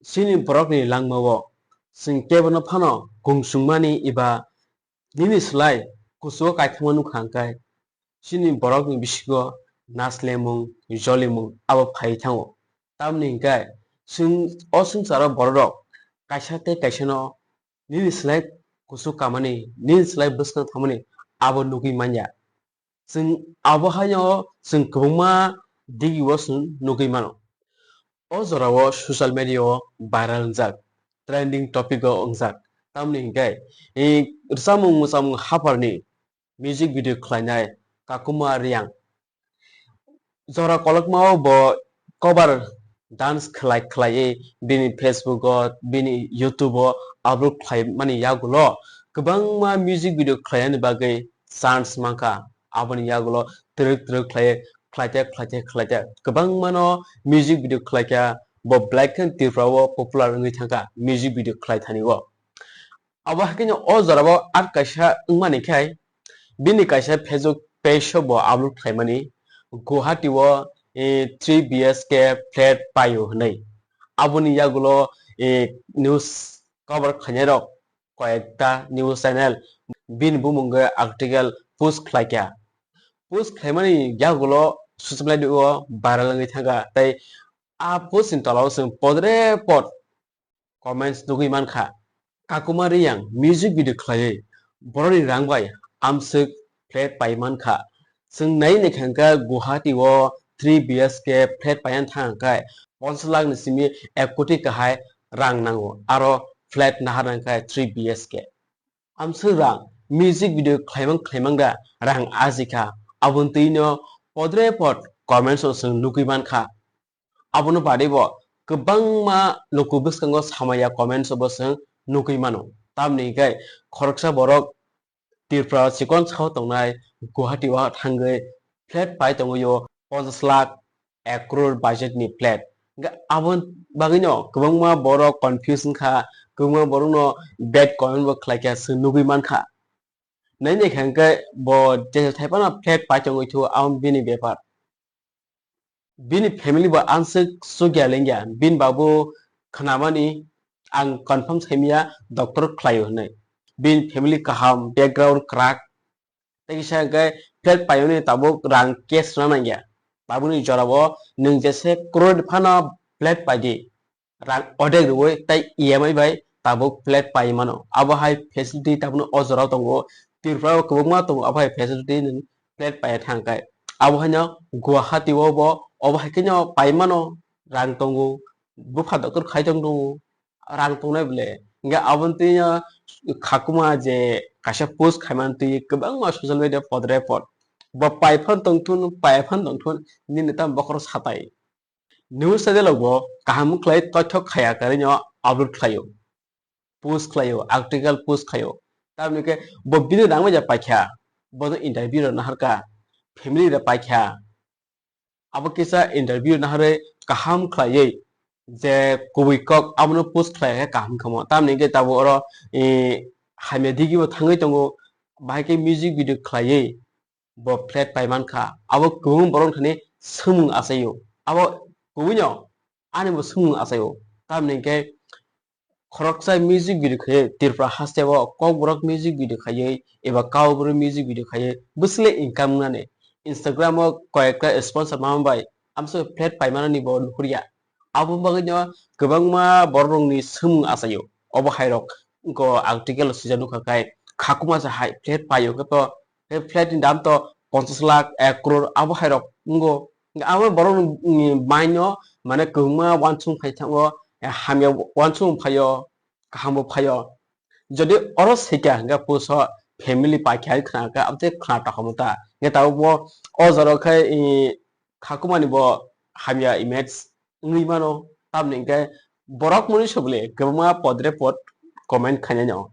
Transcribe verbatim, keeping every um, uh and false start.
Chini borokni langmao chwng kebono phano kungsungmani eba nini slai kuchugo kaithangma nukha hwnkhe, chini borokni bisingo naslemung, jolimung abo phai thango. Tamni hwnkhe chwng o swngcharo bororok kaisa tei kaisano nini slai kuchuk kamani, nini slai bwskang thangmani abo nugwi manya. Chwng abo haino chwng kwbangma digio chwng nugwi mano. O jorao social media o viral wngjak, trending topic o wngjak. Tamni hwnkhe, eh, rwchapmung mwchapmung haphar ni music video khlainai Kakuma Reang. Jora kolokma o bo cover dance khlai khlaiwi bini Facebook o, bini YouTube o upload khlaimani yagulo kwbangma music video khlainani bagwi chance mankha. Aboni yagulo twrwk twrwk khlaiwi khlaite khlaite khlaite kwbangmano music video khlaikha, bo belai kheno Tripura o popular wngwi thangkha music video khlai thani o. Abo haikhe o jorao ar kaisa wngmani khai bini kaisa Facebook page o bo upload khlaimani, Guwahati o, eh, three B H K flat paio hwnwi. Aboni yagulo, eh, news cover khlainairok koyekta news channel bini bumung article post khlaikha. Post khlaimani yagulo social media o viral wngwi thangkha, tei a post ni tola o chwng podre pod comments nugwi mankha. Kakuma Reang music video khlaiwi borokni rang bai amswk flat pai mankha. Chwng nai naikha hwnkhe Guwahati o three B H K flat paina thang hwnkhe ponchas lakh ni simi ek koti kahai rang nango, aro flat nahar hwnkhe three B H K. Amswk rang music video khlaimang khlaimang da rang ajikha, aboni twino podre pod comments o chwng nugwi mankha. Abono badebo kwbangma luku bwskango samaya comments o bo chwng nugwi mano. Tamni hwnkhe khoroksa borok Tripura chikon sao tongnai Guwahati o thangwi flat pai tongwi o ponchas lakh, ek crore budget ni flat. Hwnkhe aboni bagwino kwbangma borok confuse wngkha, kwbangma borokno bad comment bo khlaikha, chwng nugwi mankha. Nai naikha hwnkhe bo jesa thaiphano flat pai tongwi thu, abo bini bepar. Bini family bo amswk chukya lengya, bini babu khnamani ang confirm saimya doctor khlaio hwnwi. Bini family kaham, background kwrak. Tei kisa hwnkhe flat paiyoni tabuk rang cash rwna nangya. Tabukni jorao nwng jesa crore phano flat paidi. Rang odek rwui tei E M I bai tabuk flat pai mano. Abo hai facility tabukno o jorao tongo. Tripura o kwbangma tongo abo hai facility nwng flat paiya thangkhai. Abo haino Guwahati o bo obo hai kheno pai mano, rang tongo, bupha doctor khai tong tongo, rang tongnai bole. Hwnkhe aboni twi no Khakuma je kaisa post khaimani twi kwbangma social media podre pod. Bo pai phan tongthun, pai phan tongthun, nini tamo bokhorok satai. News channel rok bo kaham khlai toithok khaya karwi no upload khlaio, post khlaio, article post khlaio. Tamni khe bo bini rang bai ja paikha, bono interview rw naharkha, family rw paikha. Abo kisa interview naharwi kaham khlaiwi je kubui kok abono post khlai khe kaham kha mo. Tamni khe tabuk oro, eh, hamya digi bo thangwi tongo, bahai khe music video khlaiwi bo flat pai mankha. Abo kwbangma borok thani swngmung achaio. Abo kubui no ani bo swngmung achaio. Tamni khe khoroksa music video khe Tripura haste o Kokborok music video khaiwi eba Kaubru music video khaiwi bwsle income wngnani. Instagram o koyekta sponsor mama bai amsa flat pai manani bo nukhurya. Abo bagwi no kwbangma borok rokni swngmung achaio. Obo hai rok wngkha article o swijak nukha khai Khakuma se hai flat paio khe to, he flat ni dam to ponchas lakh, ek crore abo hai rok wngo. Abo borok ni mind o mane kwbangma uansuk phai thango, hamya uansuk phaio, kaham bo phaio. Jodi oro swikha hwnkhe puso family paikha khna kha, abo tei khna tokha ta. Hwnkhe tabuk bo o jora khe, i, Khakumani bo hamya image wngwi mano. Tamni hwnkhe borok mwnwi sobole kwbangma podre pod comment khainai no.